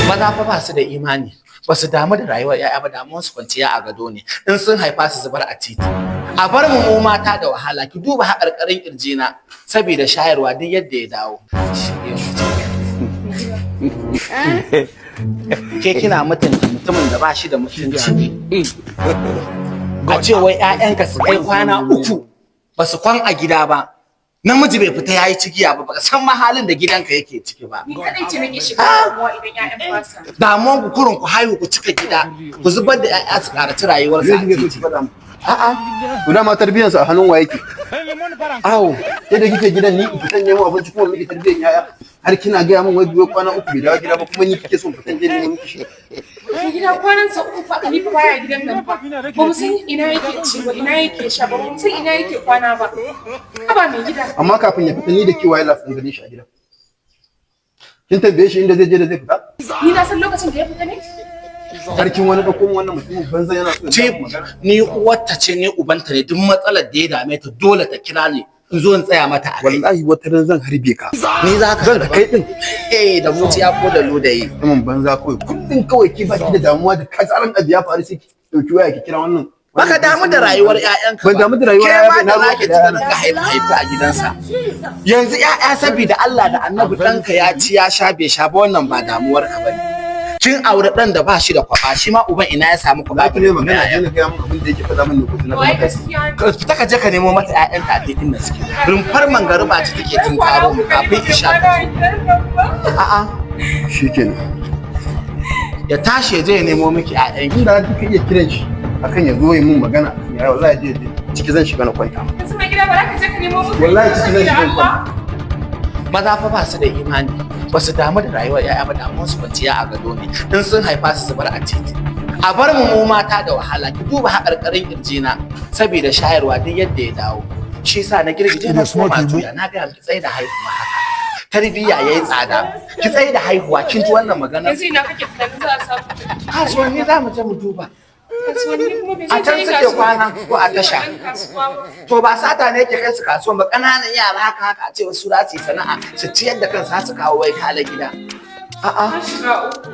Maza fa ba su da imani, ba su damu da rayuwar 'ya'ya ba, damuwar su kwanciya a gado ne. In sun haifa su zubar a titi. A bar mu mu mata da wahala. Ki duba haƙarƙarin ƙirjina saboda shayarwa duk yadda ya dawo. Ke kina mutunta mutumin da ba shi da mutunci. A ce wai 'ya'yanka su kai kwana 3 ba su kwan a gida ba. Namiji bai fita yayi cigiya ba, baka san mahalin da gidanka yake ciki ba. Ni kadai ce nake shiga damuwa idan ƴaƴan ba sa. Damuwan ku kurun ku haihu ku cika gida, ku zubar da 'ya'ya su karaci rayuwarsu a Zai so titi. ki faɗa mu. A'a. To dama tarbiyyarsa a hannun wa yake? Awo, yadda kike gidan ni in fitan nemo abinci kuma miki tarbiyyar yaya. Har kina gaya min wai biyo kwana 3 bai dawo gida ba, kuma ni kike son fitan je nemo miki shi. Mai gida, kwanan sa 3 fa Khalifa baya gidan nan fa. Ba mu san ina yake ci ba, ina yake sha ba, ba mu san ina yake kwana ba. Haba mai gida. Amma kafin ya fita, ni da ke waye last gane shi a gidan? Kin tambaye shi inda zai je da zai fita? Ni na san lokacin da ya fita ne? Sarkin wani ɗauko min wannan mutumin banza yana so ya Ce gaya min magana. Ni uwarta ce, ni ubanta ne, duk matsalar da ya dame ta dole ta kira ni in zo in tsaya mata a kai. Wallahi wata ran zan harbe ka. Ni za ka Zan kai din. Eh, da muciya ko da ludayi. Mutumin banza kawai, kullum kawai ki baki da damuwa, da kazaran abu ya faru sai ki ɗauki waya ki kira wannan. Baka damu da rayuwar ƴaƴanka ba. Ban damu da rayuwar Ke ƴaƴa ma ba, da na zaki ruwanka da ci ƴaƴana. ka haifi haifi a gidansa. Yanzu ƴaƴa, saboda Allah da Annabi, ɗanka ya ci ya sha bai sha ba, wannan ba damuwarka bane. Kin aure ɗan da ba shi da kwaba, shi ma uban ina ya samu kwaba? Za ki ne magana, je na gaya min abin da yake faɗa min ne ko na To ai gama. gaskiya ne. Ka fita ka je ka nemo mata ƴaƴanta a titin da suke. Rumfar mangariba ce take tunkaro mu kafin isha ta zo. A'a. Shikenan. Ya tashi ya je ya nemo miki ƴaƴan. Inda kika iya kiran shi akan ya zo ya mun magana akan yaya, wallahi je je ciki zan shiga na kwanta. Yanzu mai gida, ba za ka je ka nemo musu. Wallahi ciki zan shiga in Allah. Maza fa ba su da imani, ba su damu da rayuwar 'ya'ya ba, damuwar su kwanciya a gado ne. In sun haifa su zubar a titi. A bar mu mu mata da wahala. Ki duba haƙarƙarin ƙirjina saboda shayarwa duk yadda ya dawo. Shi yasa na girgije na koma juya. Na ga miki, tsaye da haihuwa haka. Tarbiyya yayi tsada. Ki tsaye da haihuwa, kin ji wannan magana? Yanzu ina kake tunanin za a samu kuɗi? Kasuwanni za mu je mu duba. Kasuwanni kuma bai A zai can je suke kasuwa. kwana ko a tasha. Ɗan kasuwa ba. To ba sata ne yake kai su kasuwan ba, ƙananan yara haka haka a ce wasu za su yi sana'a su ciyar da kansu har su kawo wai kala gida. A'a. Na shiga uku.